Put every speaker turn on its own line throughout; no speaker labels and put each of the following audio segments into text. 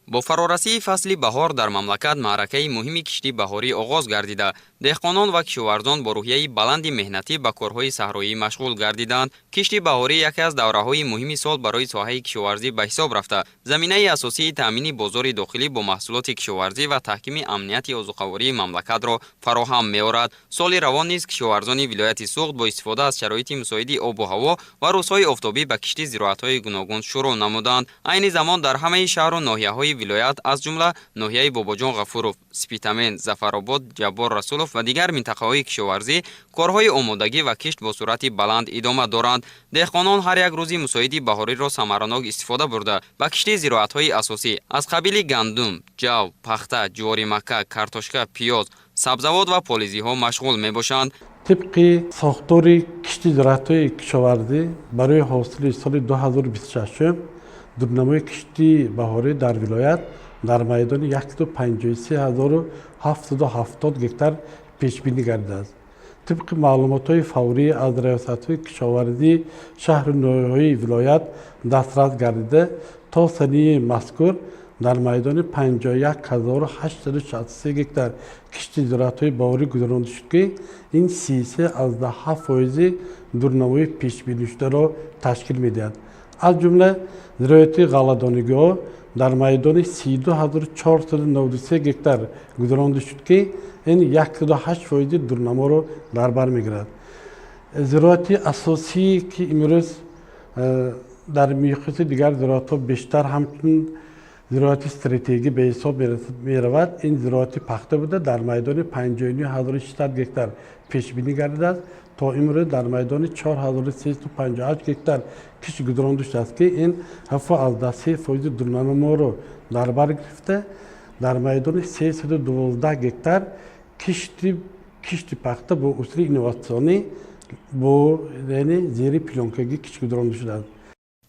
Бо фарорасии фасли баҳор дар мамлакат маъракаи муҳими кишти баҳорӣ оғоз гардида, деҳқонон ва кишоварзон бо рӯҳияи баланди меҳнатӣ ба корҳои саҳроӣ машғул гардиданд. Кишти баҳорӣ яке аз давраҳои муҳими сол барои соҳаи кишоварзӣ ба ҳисоб рафта, заминаи асосии таъмини бозори дохилӣ бо маҳсулоти кишоварзӣ ва таҳкими амнияти озуқавории мамлакатро фароҳам меорад. Соли равон низ кишоварзони вилояти Суғд бо истифода аз шароити мусоиди обу ҳаво ва рӯзҳои офтобӣ ба кишти зироатҳои гуногун шурӯъ намуданд. Айни замон дар ҳамаи шаҳру ноҳияҳои вилоят, аз ҷумла ноҳияи Бобоҷон Ғафуров, Спитамен, Зафаробод, Ҷаббор Расулов ва дигар минтақаҳои кишоварзӣ корҳои омодагӣ ва кишт бо суръати баланд идома доранд. Деҳқонон ҳар як рӯзи мусоиди баҳориро самаранок истифода бурда, ба кишти зироатҳои асосӣ аз қабили гандум, ҷав, пахта, ҷуворимакка, картошка, пиёз, сабзавот ва полизиҳо машғул мебошанд.
Тибқи сохтори кишти зироатҳои кишоварзӣ барои ҳосили соли 2026, дурнамои кишти баҳорӣ дар вилоят дар майдони 153 770 гектар пешбинӣ гардидааст. Тибқи маълумотҳои фаврӣ аз раёсатҳои кишоварзии шаҳру ноҳияҳои вилоят дастрас гардида, то санаи мазкур дар майдони 51 863 гектар кишти зироатҳои баҳорӣ гузаронида шуд, ки ин 33,7 фоизи дурнамои пешбинишударо ташкил медиҳад. Аз ҷумла зироати ғалладонагиҳо дар майдони 32 493 гектар гузаронида шуд, ки ин 108 фоизи дурнаморо дар бар мегирад. Зироати асосие, ки имрӯз дар миқёси дигар зироатҳо бештар ҳамчун зироати стратегӣ ба ҳисоб меравад, ин зироати пахта буда, дар майдони 59 600 гектар пешбинӣ гардидааст. То имрӯз дар майдони 4358 гектар кишт гузаронида шудааст, ки ин 7,3 фоизи дурнаморо дар бар гирифта, дар майдони 312 гектар кишти пахта бо усули инноватсионӣ, бо яъне зери плёнкагӣ кишт гузаронида шудааст.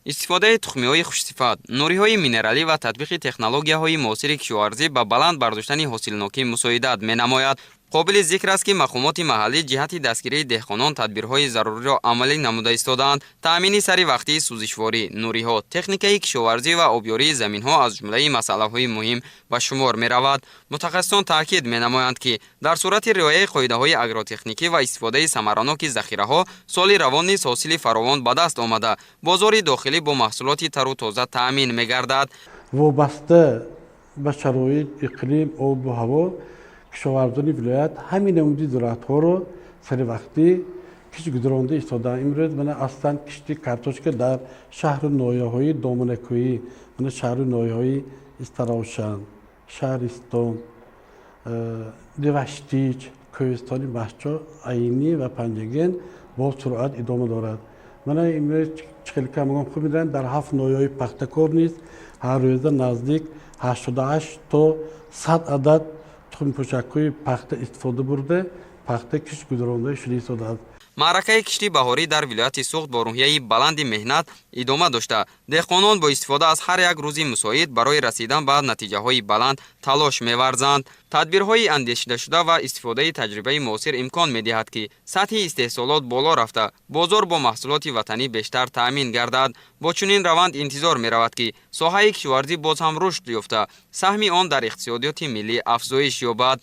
Истифодаи тухмиҳои хушсифат, нуриҳои минералӣ ва татбиқи технологияҳои муосири кишоварзӣ ба баланд бардоштани ҳосилнокӣ мусоидат менамояд. Қобили зикр аст, ки мақомоти маҳаллӣ ҷиҳати дастгирии деҳқонон тадбирҳои заруриро амалӣ намуда истодаанд. Таъмини сари вақтии сӯзишворӣ, нуриҳо, техникаи кишоварзӣ ва обёрии заминҳо аз ҷумлаи масъалаҳои муҳим ба шумор меравад. Мутахассисон таъкид менамоянд, ки дар сурати риояи қоидаҳои агротехникӣ ва истифодаи самараноки захираҳо соли равон низ ҳосили фаровон ба даст омада, бозори дохилӣ бо маҳсулоти тару тоза таъмин мегардад.
Вобаста ба шароит, иқлим, обу ҳаво кишоварзони вилоят ҳамин намуди зироатҳоро саривақтӣ кишт гузаронда истодаанд. Имрӯз мана аслан кишти картошка дар шаҳру ноҳияҳои доманакӯҳӣ, мана шаҳру ноҳияҳои Истаравшан, Шаҳристон, Деваштич, Кӯҳистони Мастчоҳ, Айнӣ ва Панҷакент бо суръат идома дорад. Мана имрӯз чӣ хел хуб медонем, дар ҳафт ноҳияҳои пахтакор низ ҳар рӯза наздик 88 то 100 адад тухмипӯшакҳои пахта истифода бурда, пахта кишт гузаронда шуда истодааст.
Маъракаи кишти баҳорӣ дар вилояти Суғд бо рӯҳияи баланди меҳнат идома дошта, деҳқонон бо истифода аз ҳар як рӯзи мусоид барои расидан ба натиҷаҳои баланд талош меварзанд. Тадбирҳои андешидашуда ва истифодаи таҷрибаи муосир имкон медиҳад, ки сатҳи истеҳсолот боло рафта, бозор бо маҳсулоти ватанӣ бештар таъмин гардад. Бо чунин раванд интизор меравад, ки соҳаи кишоварзӣ боз ҳам рушд ёфта, саҳми он дар иқтисодиёти миллӣ афзоиш ёбад.